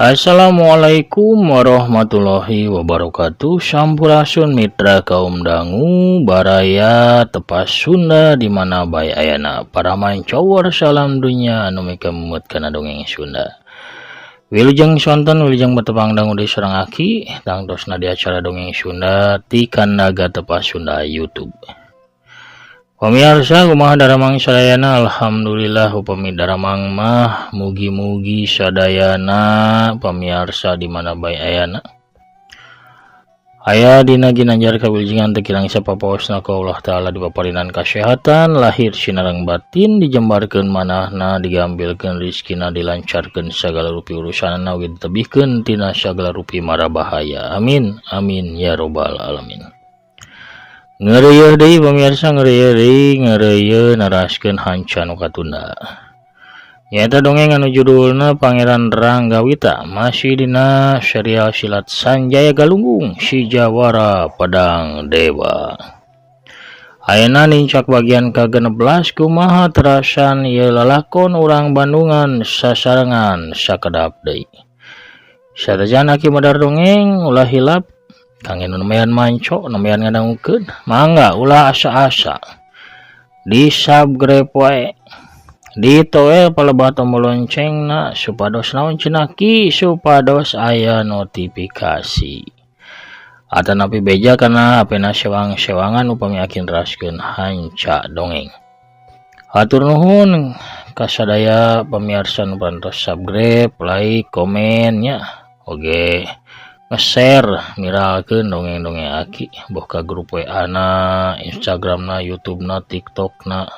Assalamualaikum warahmatullahi wabarakatuh. Sampurasun mitra kaum dangu baraya tepas Sunda di mana bae ayana para mancowor salam dunya anu mikameut kana dongeng Sunda. Wilujeng sonten wilujeng betepang dangu di sareng aki tangtosna di acara dongeng Sunda ti Kandaga Tepas Sunda YouTube. Pemirsa kumaha daramang sadayana, alhamdulillah upami daramang mah mugi-mugi sadayana pemirsa di mana bae ayana aya dina ginanjar kawilujengan teu kirang sapapaosna ku Allah Ta'ala dipaparinan kasehatan lahir sinareng batin dijembarkeun manahna digambilkeun rizkina dilancarkeun sagala rupi urusanana ugi ditebihkeun tina sagala rupi mara bahaya. Amin amin ya robbal alamin. Ngeureuyeun deui pemirsa, ngeureuyeun deui, ngeureuyeun naraskeun hanca nu katunda. Nyaeta dongeng anu judulna Pangeran Ranggawita, masih dina serial silat Sanjaya Galunggung si Jawara Pedang Dewa. Ayeuna nincak bagian ka-16 kumaha terasan ieu lalakon urang Bandungan sasarengan sakedap deui. Satajan aki medar dongeng ulah hilap kangge nu nemean manco, nemean ngadangukeun, mangga ulah asa-asa. Di subscribe wae. Ditoel palebah tombol loncengna supados naon cenah ki supados aya notifikasi. Atanapi beja kana apena sewang-sewangan upami akin raskeun hanca dongeng. Hatur nuhun kasadaya pamiarsa nu parantos subscribe, like, komen nya. Oge nge-share miralkeun dongeng-dongeng aki boh ka grup WA na, Instagram na, YouTube na, TikTok na,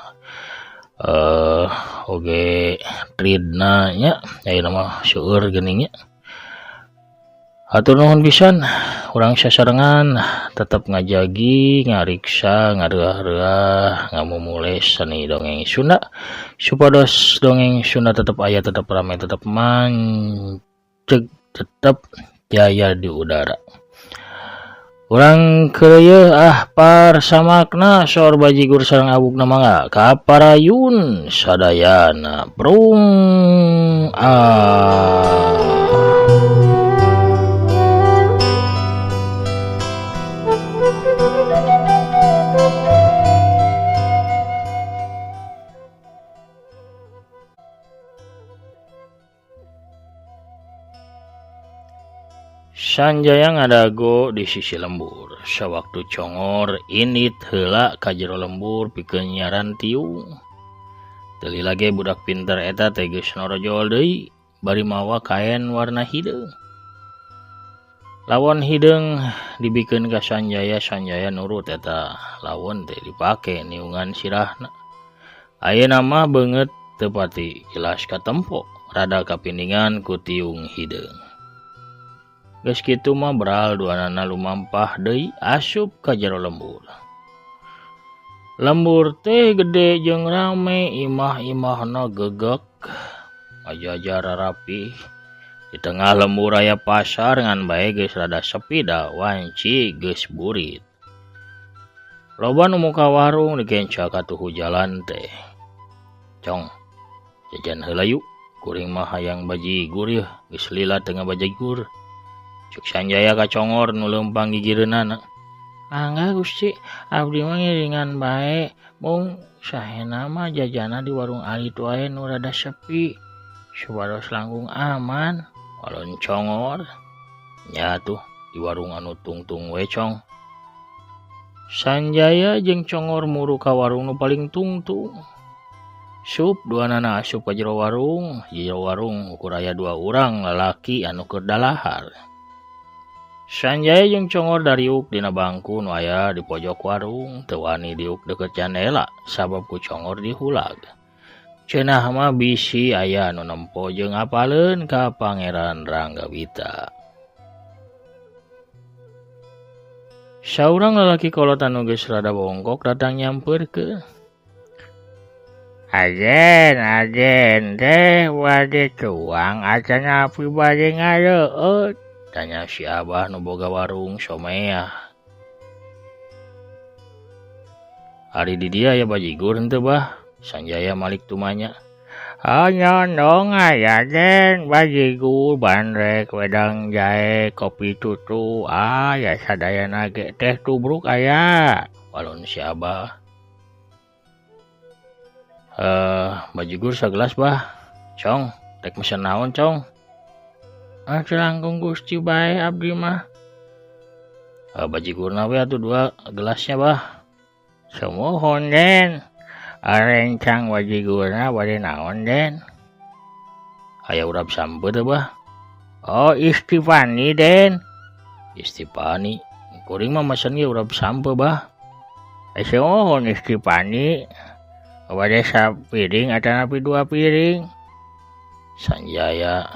oge thread na nya, ayeuna mah seueur geuning nya. Hatur nuhun pisan urang sasarengan tetep ngajagi, ngariksa, ngareuah-reuah, ngamumule seni dongeng Sunda supados dongeng Sunda tetep aya, tetep rame, tetep manceg, tetep jaya di udara. Urang keureuyeun ah parsamakna sor bajigur sareng abukna mangga kaparayun sadayana prung ah. Sanjaya ngadago di sisi lembur, sawaktu congor init heula ka jero lembur pikeun nyaran tiung. Teu lila ge budak pinter eta teh geus norojol deui bari mawa kaen warna hideung. Lawon hideung dibikeun ka Sanjaya, Sanjaya nurut eta lawon teh dipake niungan sirahna. Ayeuna mah beungeut teu pati jelas katempo, rada kapindingan ku tiung hideung. Geus kitu mah beral duanana lumampah deui asup ka jero lembur. Lembur teh gede jeung rame, imah-imahna gegek, ajajar rapi. Di tengah lembur aya pasar ngan bae geus rada sepi da wanci geus burit. Loba nu muka warung dikenca ka tuhu jalan teh. Cong, jajan heula yuk, kuring mah hayang bajigur yeuh, geus lila teu ngabajigur. Cuk Sanjaya ka congor nu leumpang gigireunana. Mangga Gusti, abdi mah ngiringan bae, mung sahena mah jajana di warung alit wae nu rada sepi, supados langkung aman. Walon congor, nya tuh di warung anu tungtung we cong. Sanjaya jeung congor muru ka warung nu paling tungtung. Sup duanana asup ka jero warung, jero warung ukur aya dua urang lalaki anu keur dalahar. Sanjaya jeung congor dariuk dina bangku nu aya di pojok warung, teu wani diuk deukeut jandela sabab ku congor dihulag. Cenah mah bisi aya nu nempo jeung apaleun ka Pangeran Ranggawita. Saurang lalaki kolot anu geus rada bongkok datang nyampeurkeun. Ajen, ajen teh bade tuang acan api bade ngareueut, tanya si abah nu boga warung someah. Ari di dia aya bajigur henteu bah? Sanjaya malik tumanya. Nyondong aya Den, bajigur, bandrek, wedang jahe, kopi tutu, aya sadayana ge teh tubruk aya. Walon si Abah. Bajigur sagelas bah. Cong, rek mesen naon cong? Ah, langkung Gusti bae abdi mah. Bajigurna we atuh 2 gelasnya bah. Sumuhun Den. Rencang bajigurna bade naon Den? Aya urap sampeu teh bah. Oh, Istifani Den. Istifani. Kuring mah mesen ge urap sampeu bah. Sumuhun Istifani. Bade sapiring atanapi 2 piring. Sanjaya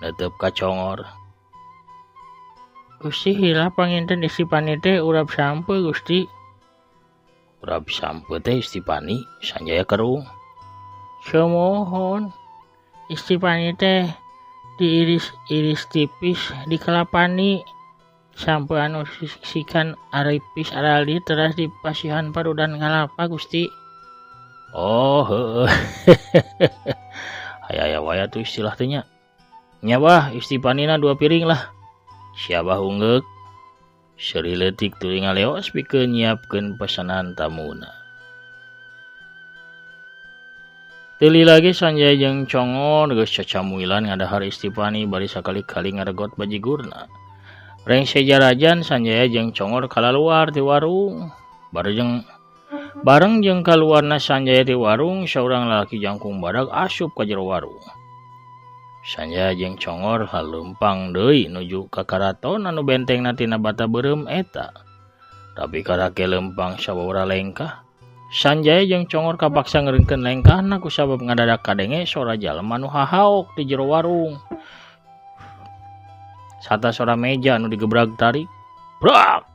netep ka Congor. Gusti hilap panginten Istifani teh urap sampeu Gusti. Urap sampeu teh Istifani, Sanjaya kerung. Sumuhun. Istifani teh diiris-iris tipis dikelapani sampeu anu sisikan aripis arali teras dipasihan parudan kalapa Gusti. Oh, heueuh. Aya-aya wae atuh istilah teh nya. Nya bah, Istifanina 2 piring lah. Si Abah ungeuk. Seuri leutik tuluy ngaleos pikeun nyiapkeun pesanan tamuna. Teu lila ge Sanjaya jeung Congor geus cacamuilan ngadahar Istifani bari sakali-kali ngaregot bajigurna. Rengse jarajan Sanjaya jeung Congor kalaluar ti warung. Bareng jeung kaluarna Sanjaya ti warung, saurang lalaki jangkung badag asup ka jero warung. Sanjaya jeung Congor haleumpang deui nuju ka karaton anu bentengna tina bata beureum eta. Tapi karake leumpang sababaraha lengkah, Sanjaya jeung Congor kapaksa ngeurengkeun lengkahna kusabab ngadadak kadenge sora jalma nu hahaok di jero warung. Sarta sora meja anu digebrag tarik. Brak!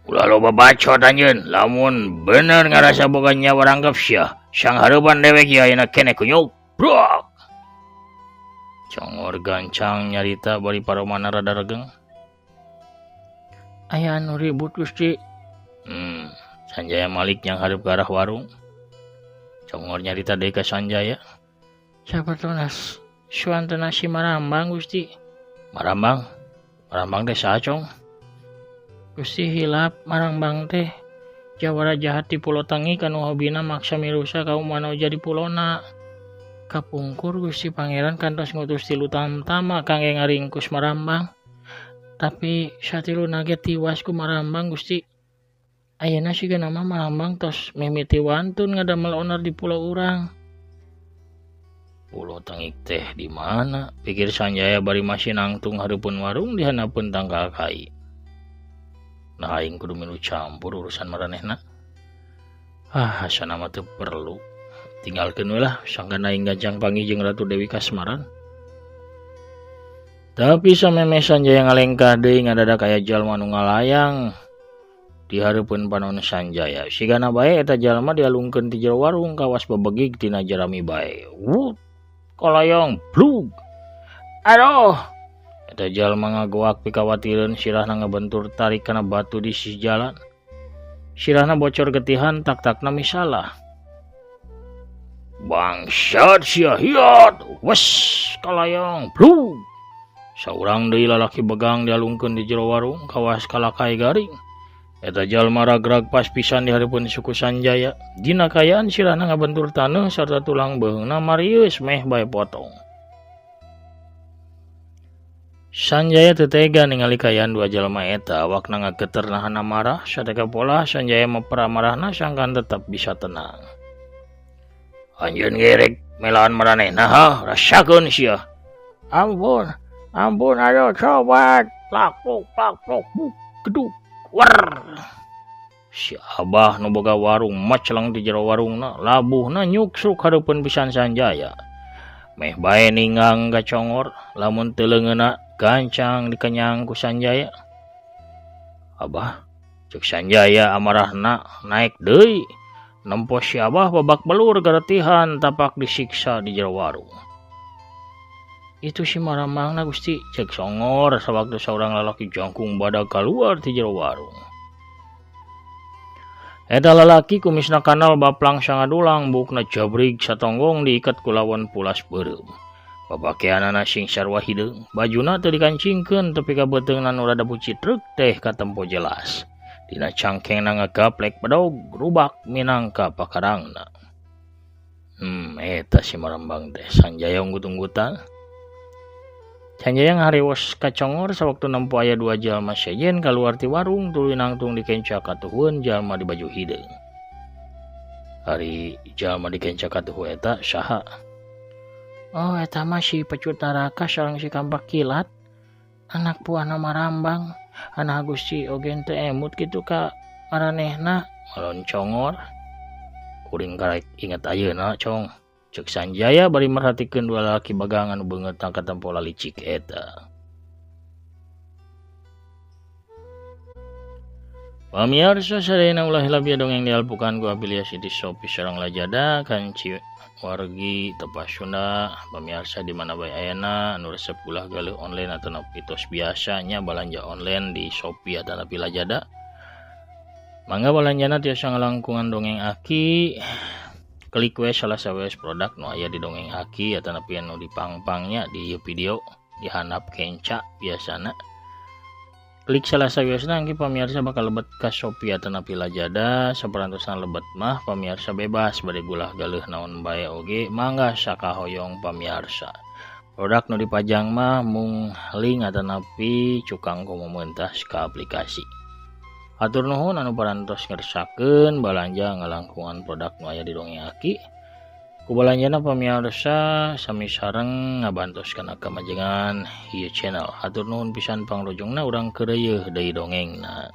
Ulah loba bacot anjeun, lamun bener ngarasa boga nyawa rangkep sia, sanghareupan dewek ieu ayeuna keneh kunyuk. Brak! Congor gancang nyarita bari paromana rada regeng. Aya anu ribut Gusti. Sanjaya malik yang hareup ka arah warung. Congor nyarita deui ka Sanjaya. Sapertona suantena si Marambang Gusti. Marambang? Marambang teh saha Cong? Gusti hilap Marambang teh jawara jahat di Pulau Tengik anu hobina maksa mirusa kaum manoja di pulona. Kapungkur Gusti Pangeran kantos ngutus 3 tamtama kangge ngaringkus Marambang. Tapi satiluna ge tiwas ku Marambang Gusti. Ayeuna sigana mah Marambang tos mimiti wantun ngadamel onar di pulau urang. Pulau Tengik teh di mana? Pikir Sanjaya bari masih nangtung hareupeun warung di handapeun tangkal kai. Nah aing kudu milu campur urusan maranehna. Ah, asana mah teu perlu. Tinggalkeun we lah sangkan aing gancang panggih jeung Ratu Dewi Kasmaran. Tapi samemeh Sanjaya ngalengkah deui ngadadak aya jalma nu ngalayang di hareupeun panon Sanjaya. Sigana bae eta jalma dialungkeun ti jero warung kawas bebegig tina jerami bae. Wut, kalayang blug. Aduh. Eta jalma ngagoak pikawatireun sirahna ngabentur tarik kana batu di sisi jalan. Sirahna bocor getihan tak-takna misalah. Bangsat sia hiat, wes kalayang blug. Saurang deui lalaki begang dialungkeun di jero warung kawas kalakai garing. Eta jalma ragrag pas pisan di hareupeun suku Sanjaya. Dina kayaan sirahna ngabentur taneuh sarta tulang beuheungna marieus meh bae potong. Sanjaya teu tega ningali kayaan 2 jalma eta, awakna ngageter nahan amarah, sateka polah Sanjaya mepera amarahna sangkan tetep bisa tenang. Anjeun ge rek melaan maranehna ha, rasakeun sia. Ampun, ampun aduh sobat, plak pluk plak pluk buk geduk wer. Si Abah nu boga warung maceleng di jero warungna, labuhna nyuksruk hareupeun pisan Sanjaya. Meh bae ninggang ka Congor, lamun teu leungeunna gancang dikenyang ku Sanjaya. Abah, cek Sanjaya amarahna naik deui. Nempo si Abah babak belur garetihan tapak disiksa di jero warung. Itu si Marambangna Gusti, cek Congor sawaktu saurang lalaki jangkung badag kaluar ti jero warung. Eta lalaki kumisna kanal baplang sangadulang buukna jabrig satonggong diikat ku lawan pulas beureum. Papakeanana sing sarua hideung, bajuna teu dikancingkeun tepi ka beuteungna nu rada bucitreuk teh katempo jelas. Dina cangkengna ngagaplek bedog rubak minangka pakarangna. Eta si Marambang teh Sanjaya unggut-unggutan. Sanjaya ngariwos kacongor sawaktu nempo aya dua jalma sejen kaluar ti warung tuluy nangtung dikenca katuhueun jalma di baju hideung. Ari jalma dikenca katuhu eta saha? Oh, eta mah si Pecut Naraka sareng si Kampak Kilat, anak buahna Marambang. Anak Gusti oge teu emut kitu ka maranehna. Ngalon congor. Kuring karek inget ayeuna, Cong. Cek Sanjaya bari merhatikeun dua lalaki bagang anu beungeutna katempo lalicik eta. Pamiarsa sadayana ulah hilap ya dongeng dialpukan ku afiliasi di Shopee sareng Lazada kanci wargi tepas Sunda. Pamiarsa di mana bae ayana anu resep ulah galeuh online atanapi tos biasanya balanja online di Shopee atanapi Lazada. Mangga balanjana tiasa ngalangkungan dongeng Aki. Klik we salah sawes produk nu aya di dongeng Aki atanapi anu dipangpangnya di video dihandap kenca biasana. Klik salah sawiosna engke pamirsa bakal lebet ka Shopee atanapi Lazada. Saperantosan lebet mah pamirsa bebas bade gulah galeuh naon bae oge mangga sakahoyong pamirsa. Produk nu dipajang mah mung link atanapi cukang komo mentas ka aplikasi. Hatur nuhun anu parantos ngersakeun balanja ngalangkungan produk nu aya di dongeng Aki. Ku balanjana pamirsa sami sareng ngabantos kana kamajengan ieu channel. Hatur nuhun pisan pangrojongna urang keureuyeeh deui dongengna.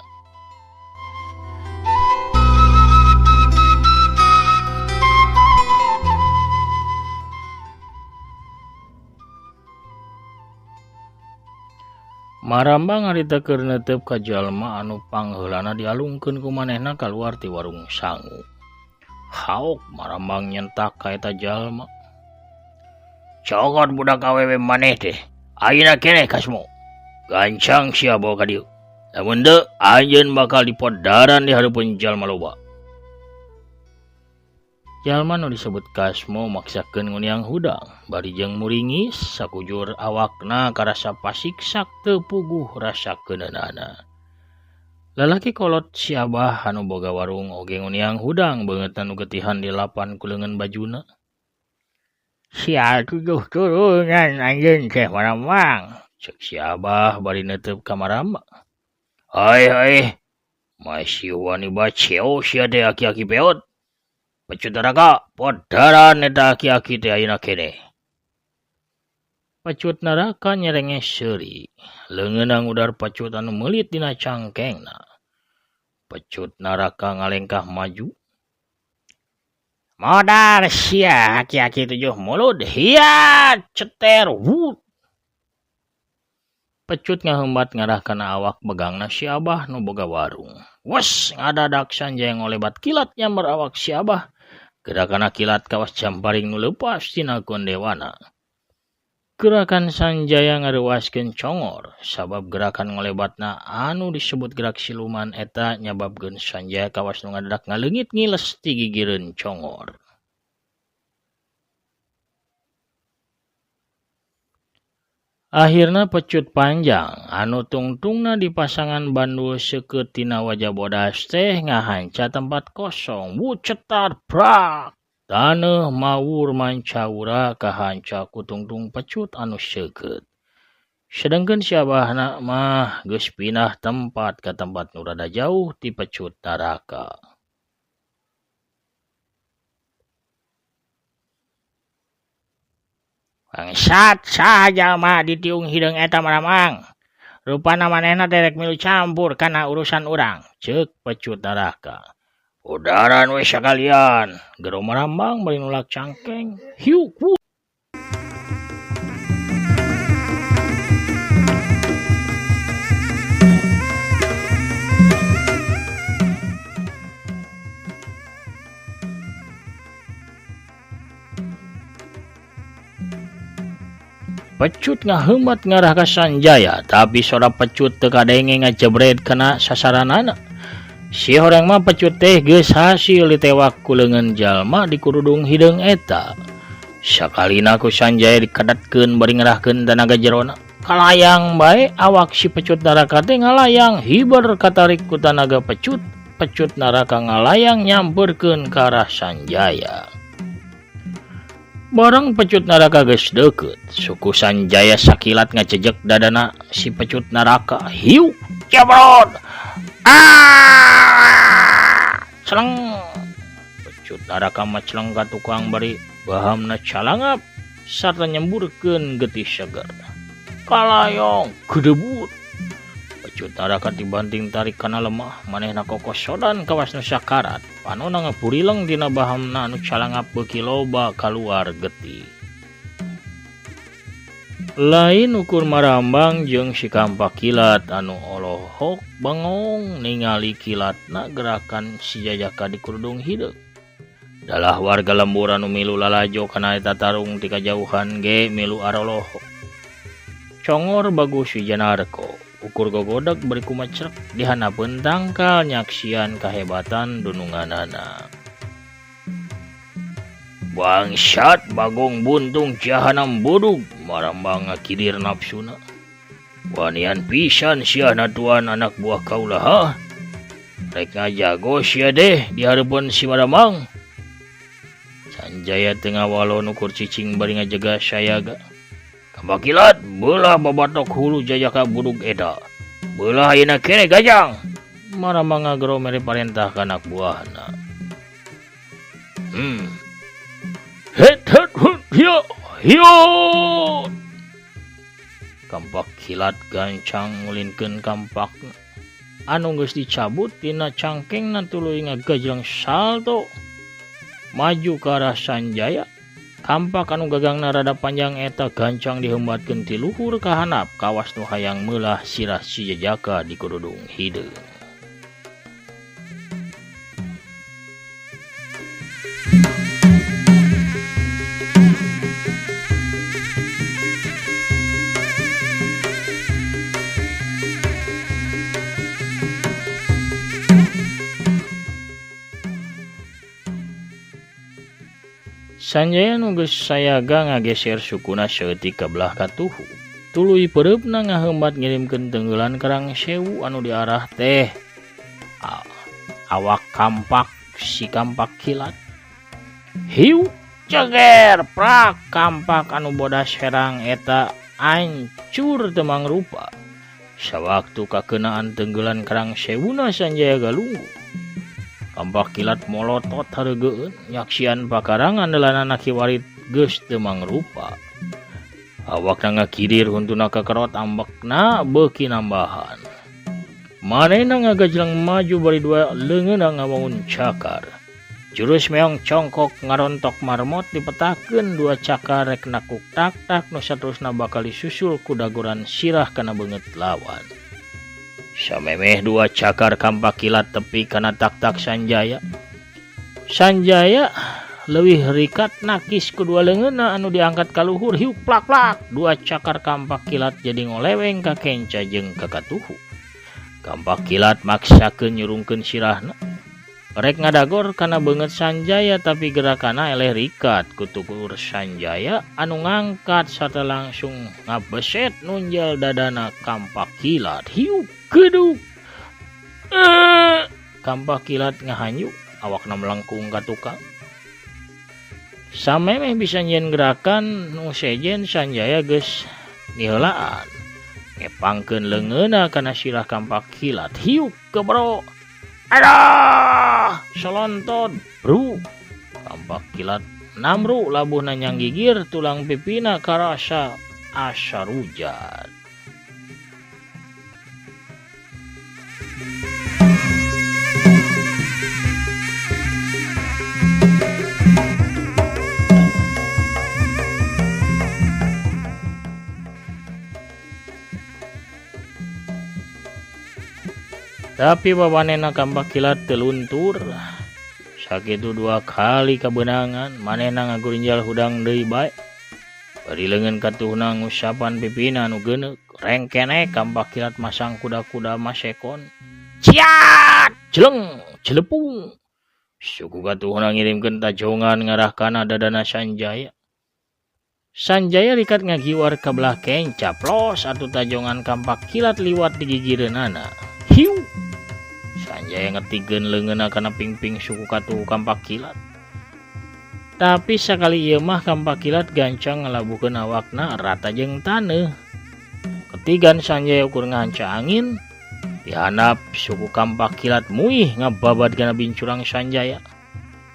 Marambang harita keur neuteup ka jalma anu pangheulana dialungkeun ku manehna kaluar ti warung sangu. Haok Marambang nyentak ka eta jalma. Cokot budak awewe maneh teh, ayeuna keneh kasmo. Gancang sia bawa ka dieu. Lamun teu anjeun bakal dipodaran di hareupeun jalma loba. Jalma nu disebut Kasmo maksakeun nguniang hudang, bari jeung muringis sakujur awakna karasa pasiksak teu puguh rasa keuneunana. Lalaki kolot si Abah anu boga warung oge nguniang hudang beungeutna nu getihan dilapan ku leungeun bajuna. Sia tujuh turunan anjeun teh Marambang, cek si Abah bari neuteup ka Marambang. Hai hai, masih wani baceo sia teh aki-aki peot. Pecut Naraka, podaran eta aki-aki teh ayeuna keneh. Pecut Naraka nyerenges seuri, leungeunna ngudar pecut anu meulit dina cangkengna. Pecut Naraka ngalengkah maju. Modar sia aki-aki tujuh mulut, hiat ceter wut. Pecut ngahembat ngarah kana awak begangna si Abah nu boga warung. Wes ngadadak Sanjaya ngolebat kilat nyamber awak si Abah. Gerakan kilat kawas jamparing nu leupas tina kondewana. Gerakan Sanjaya ngaruaskeun congor sabab gerakan ngolebatna anu disebut gerak siluman eta nyababkeun Sanjaya kawas nu ngadadak ngaleungit ngiles ti gigireun congor. Akhirna pecut panjang anu tungtungna dipasangan bandul seukeut tina wajah bodas teh ngahanca tempat kosong. Wucetar prak taneuh mawur mancaura kahanca ku tungtung pecut anu seukeut. Sedengkeun si Abahna mah geus pindah tempat ka tempat nu rada jauh ti Pecut Naraka. Bangsat saha jalma ditiung hideung eta Marambang. Rupana manehna teh rek milu campur kana urusan urang, ceuk Pecut Naraka. Udaran we sakalian, gero Marambang bari nulak cangkeng. Hiuk. Pecut ngaheumat ngarah ka Sanjaya, tapi sora pecut teu kadenge ngajebret kana sasaranana. Si horeng mah pecut teh geus hasil ditewak ku leungeun jalma di kurudung hideung eta. Sakalina ku Sanjaya dikadetkeun bari ngerahkeun tanaga jerona. Kalayang bae awak si pecut naraka teh ngalayang hiber katarik ku tanaga pecut. Pecut naraka ngalayang nyamperkeun ka arah Sanjaya. Bareng pecut naraka geus deukeut, suku Sanjaya sakilat ngacejek dadana si pecut naraka. Hiu jabrot. Ah! Celeng. Pecut naraka mah celeng ka tukang bari bahamna calangap sarta nyemburkeun getih seger. Kalayong gedebut. Pecut naraka dibanting tarik kana lemah, manehna kokosodan kawas nu sakarat. Panona ngapurileng dina bahamna anu calangap beuki loba kaluar getih. Lain ukur marambang jeung si kampak kilat anu olohok bengong ningali kilatna gerakan si jajaka di kurudung hideung. Dalah warga lembur anu milu lalajo kana eta tarung ti kajauhan ge milu arolohok. Congor Bagus Wijanarko ukur gogodeg bari kumacrek dihanapeun tangkal nyaksian kahebatan dununganana. Bangsat Bagong buntung jahanam budug marambang ngakidir nafsuna. Wanian pisan siahna tuan anak buah kaula ha. Rek ngajago sia deh di hareupeun si Maramang. Sanjaya teu ngawalon ukur cicing bari ngajega sayaga. Kampak kilat beulah babatok hulu jajaka budug eta. Beulah ayeuna kene gajang. Maramang ngagero mere parentah ka anak buahna. Het het hut hio hio. Kampak kilat gancang ngulinkeun kampakna. Anu geus dicabut tina cangkengna tuluy ngagajleng salto maju ka arah Sanjaya. Kampak anu gagangna rada panjang eta gancang dihembatkeun ti luhur ka handap kawas nu hayang meulah sirah si jajaka di kurudung hideung. Sanjaya nu geus sayaga ngageser sukuna saeutik ka belah katuhu. Tuluy peureupna ngaheumbat ngirimkeun tenggelan karang sewu anu diarah teh awak kampak si kampak kilat. Hiu ceger prak kampak anu bodas herang eta ancur teu mangrupa. Sawaktu kakeunaan tenggelan karang sewuna Sanjaya galunggu. Kampak kilat molotot hareugeun nyaksian pakarangan andelanana kiwari geus teu mangrupa. Awakna ngakidir huntuna kakerot ambekna beuki nambahan. Manehna ngagajleng maju bari dua leungeunna ngawangun cakar. Jurus meong congkok ngarontok marmot dipetakeun dua cakar rek nakuk tak-tak nu saterusna bakal disusul ku dagoran sirah kana beungeut lawan. Samemeh dua cakar kampak kilat tepi kana tak-tak Sanjaya. Sanjaya leuwih rikat nakis ku dua leungeunna anu diangkat ka luhur hiuk plak-plak. Dua cakar kampak kilat jadi ngoleweng ka kenca jeung ka katuhu. Kampak kilat maksakeun nyurungkeun sirahna. Rek ngadagor kana beungeut Sanjaya tapi gerakanna eleh rikat ku tukur Sanjaya anu ngangkat sarta langsung ngabeset nunjal dadana kampak kilat. Hiuk geduk. Kampak kilat ngahanyu awakna melengkung ka tukang. Samemeh bisa nyieun gerakan nu sejen Sanjaya geus miheulaan. Ngepangkeun leungeunna kana sirah kampak kilat. Hiuk kebro. Aduh, selontot, bro. Kampak kilat namru labuhna nyang gigir tulang pipina karasa asa rujat. Tapi babanena kampak kilat teu luntur. Sakitu dua kali kabeunangan, manehna ngagurinjal hudang deui bae. Bari leungeun katuhna ngusapan pipina nu geuneuk, rengkenek kampak kilat masang kuda-kuda masekon. Ciat jeleng celepung. Suku katuhuna ngirimkeun tajongan ngarah kana dadana Sanjaya. Sanjaya rikat ngagiwar ka belah kenca plos atuh tajongan kampak kilat liwat di gigireunana. Hiu. Sanjaya ngetikeun leungeunna kana pingping suku katuhu kampak kilat. Tapi sakali ieu mah kampak kilat gancang ngalabuhkeun awakna rata jeung taneuh. Ketigan Sanjaya ukur ngahanca angin. Dihandap suku kampak kilat muih ngababad kana bincurang Sanjaya.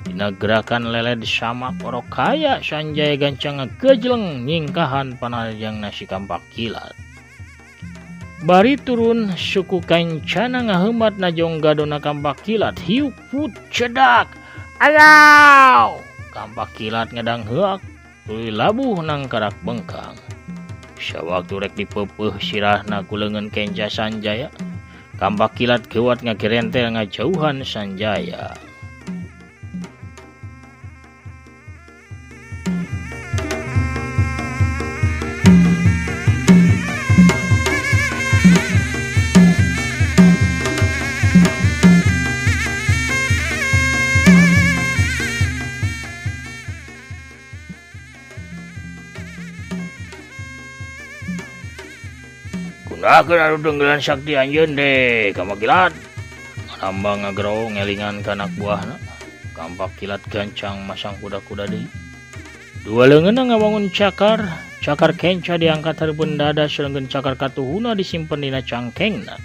Dina gerakan leled sama orok kaya Sanjaya gancang ngagejleng nyingkahan panajang nasi kampak kilat. Bari turun suku kancana ngaheumat najong gadona kampak kilat hiuk put cedak. Ayaw! Kampak kilat ngedang heuak tuluy labuh nangkarak bengkang. Sawaktu rek dipeupeih sirahna ku leungeun kenca Sanjaya, kampak kilat geuwat ngagerentel ngajauhan Sanjaya. Gunakeun anu denggelan sakti anjeun deh kampak kilat. Nambang ngagero ngelingan ka anak buahna. Kampak kilat gancang masang kuda-kuda deui. Dua leungeunna ngawangun cakar, cakar kenca diangkat hareupeun dada sedengkeun cakar katuhuna disimpen dina cangkengna.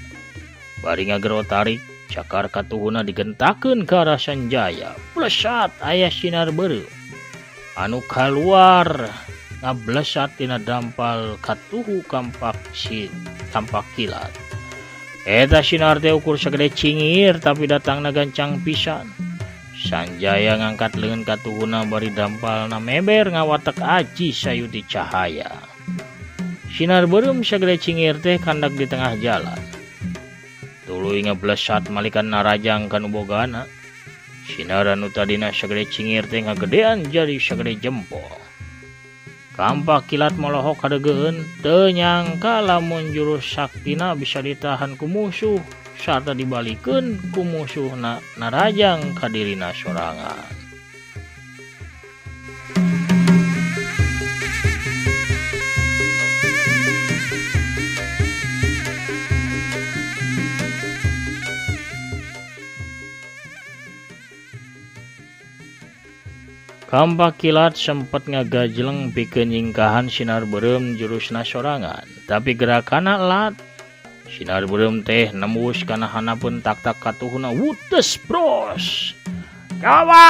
Bari ngagero tarik, cakar katuhuna digentakeun ka arah Sanjaya. Plesat aya sinar beureum anu kaluar ngablesat tina dampal katuhu kampak si kampak kilat. Eta sinar teh ukur sagede cingir tapi datangna gancang pisan. Sanjaya ngangkat leungeun katuhuna bari dampalna meber ngawatek aji sayuti cahaya. Sinar beureum sagede cingir teh kandak di tengah jalan. Tuluy ngablesat malikan narajang kanu bogana. Sinar anu tadina sagede cingir teh ngagedean jadi sagede jempol. Kampak kilat molohok hadegeun teu nyangka lamun jurus saktina bisa ditahan ku musuh sarta dibalikeun ku musuhna narajang ka dirina sorangan. Kampak kilat sempat ngagajleng pikeun nyingkahan sinar beureum jurusna sorangan, tapi gerakanna lat. Sinar beureum teh nembus kana hanapeun tak-tak katuhuna wutes bros. Kawa!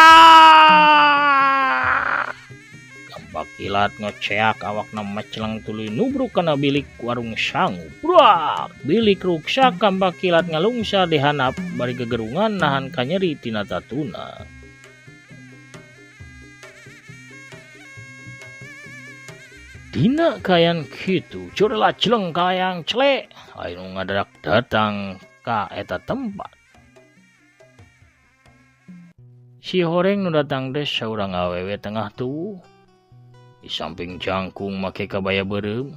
Kampak kilat ngoceak awakna meceleng tuluy nubruk kana bilik warung sangu. Brak! Bilik ruksak kampak kilat ngalungsa di handap bari gegerungan nahan kanyeri tina tatuna. Dina kayan kitu, curlah jeleng kayang celek. Ayo ngadarak datang ka eta tempat. Si horeng nu datang teh saurang awewe tengah tuh. Di samping jangkung make kabaya beureum.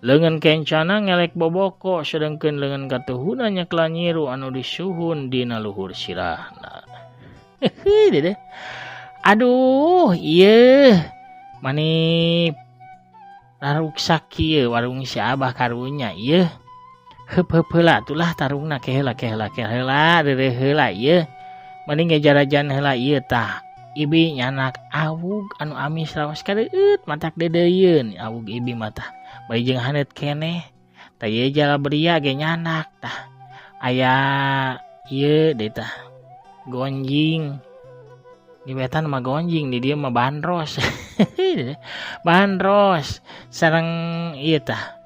Leungeun kencana ngelek boboko sedengkeun leungeun katuhuna nyekla nyiru anu disuhun dina luhur sirahna. Hehe. Aduh, ieu mani raruksak kieu warung si Abah karunya ieu. Heup-heup heula atulah tarungna keheula keheula keheula deureuh heula ieu. Mending ge jarajan heula ieu tah. Ibi nyanak awug anu amis raos kadeueut matak deudeuyeun awug ibi mah tah. Bari jeung haneut keneh. Tah ieu jala beria ge nyanak tah. Aya ieu deui tah. Gonjing. Di wetan mah gonjing, di dieu mah bandros. Bandros sareng ieu tah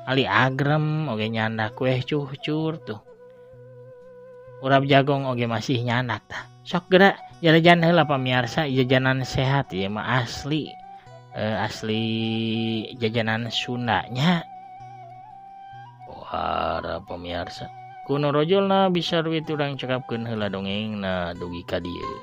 ali agrem oge nyandak kue cucur tuh. Urap jagong oge masih nyandak tah. Sok geura jarajan heula pamiarsa jajanan sehat ieu mah asli. Asli jajanan Sunda nya. Wah, pamiarsa. Kuno rojolna bisa duit urang cekapkeun heula dongengna dugi ka dieu.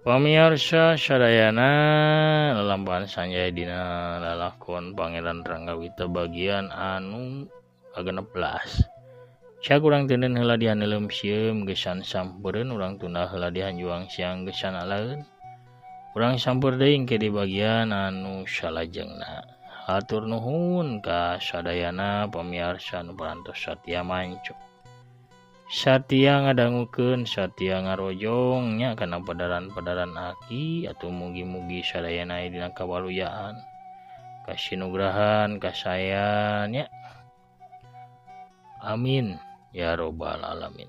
Pamiarsa sadayana lalampahan Sanjaya dina lalakon Pangeran Ranggawita bagian anu ka-16. Cag urang teuneun heula dihaneuleum sieum geusan sampeureun urang tunda heula dihanjuang siang geusan alaeun. Urang sampeur deui engke di bagian anu salajengna. Hatur nuhun ka sadayana pamiarsa nu parantos satia manco. Satia ngadangukeun, satia ngarojong nya kana padaran-padaran aki atuh mugi-mugi sadayana aya dina kabaluyaan, kasinugrahan, kasayan nya. Amin ya robbal alamin.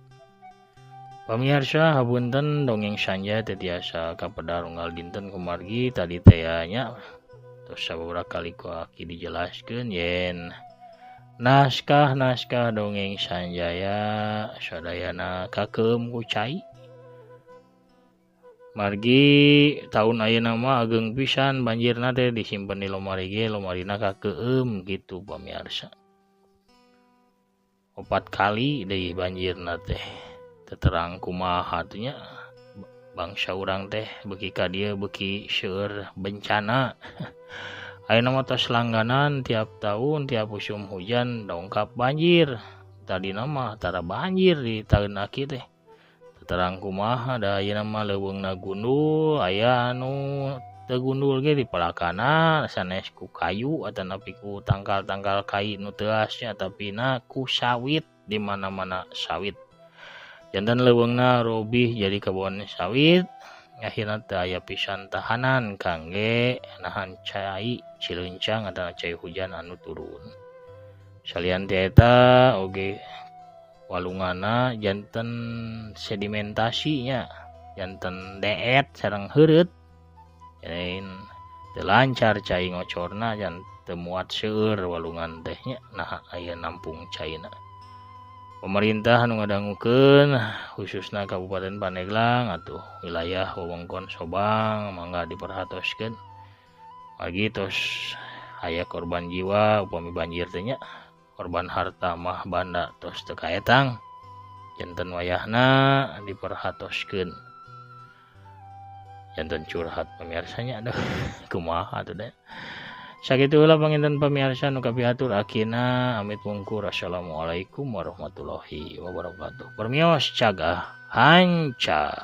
Pamiarsa hapunten dongeng Sanjaya teu tiasa kapedar unggal dinten kumargi tadi teh nya tos sababaraha kali ku aki dijelaskeun yen naskah-naskah dongeng Sanjaya sadayana kakeum ku cai. Margi taun ayeuna mah ageng pisan banjirna teh disimpen di lomari ge lomarina kakeum kitu pamiarsa. 4 kali deui banjirna teh teterang kumaha atuh nya bangsa urang teh beuki ka dieu beuki seueur bencana. Ayeuna mah tos langganan tiap tahun tiap musim hujan dongkap banjir. Tadina mah tara banjir di taun aki teh. Terang kumaha da ayeuna mah leuweungna gundul aya anu teu gundul ge dipalakana sanes ku kayu atanapi ku tangkal-tangkal kai nu teuas nya tapi na ku sawit di mana-mana sawit. Janten leuweungna robih jadi kebon sawit. Akhirna teu aya pisan tahanan kangge nahan cai cilencang atawa cai hujan anu turun. Salian ti eta oge walunganna janten sedimentasi nya, janten deet sareng heureut. Lain teu lancar cai ngocorna jan teu muat seueur walungan teh nya naha aya nampung caina. Pemerintah anu ngadangukeun khususna Kabupaten Pandeglang atuh wilayah wewengkon Sobang mangga diperhatoskeun. Margi tos aya korban jiwa upami banjir teh nya, korban harta mah banda tos teu kaetang. Janten wayahna diperhatoskeun. Janten curhat pamiarsa nya aduh kumaha atuh da. Sakitu heula panginten pamiarsa nu kapihatur akina amit pungkur. Assalamualaikum warahmatullahi wabarakatuh. Permios cagah hanca.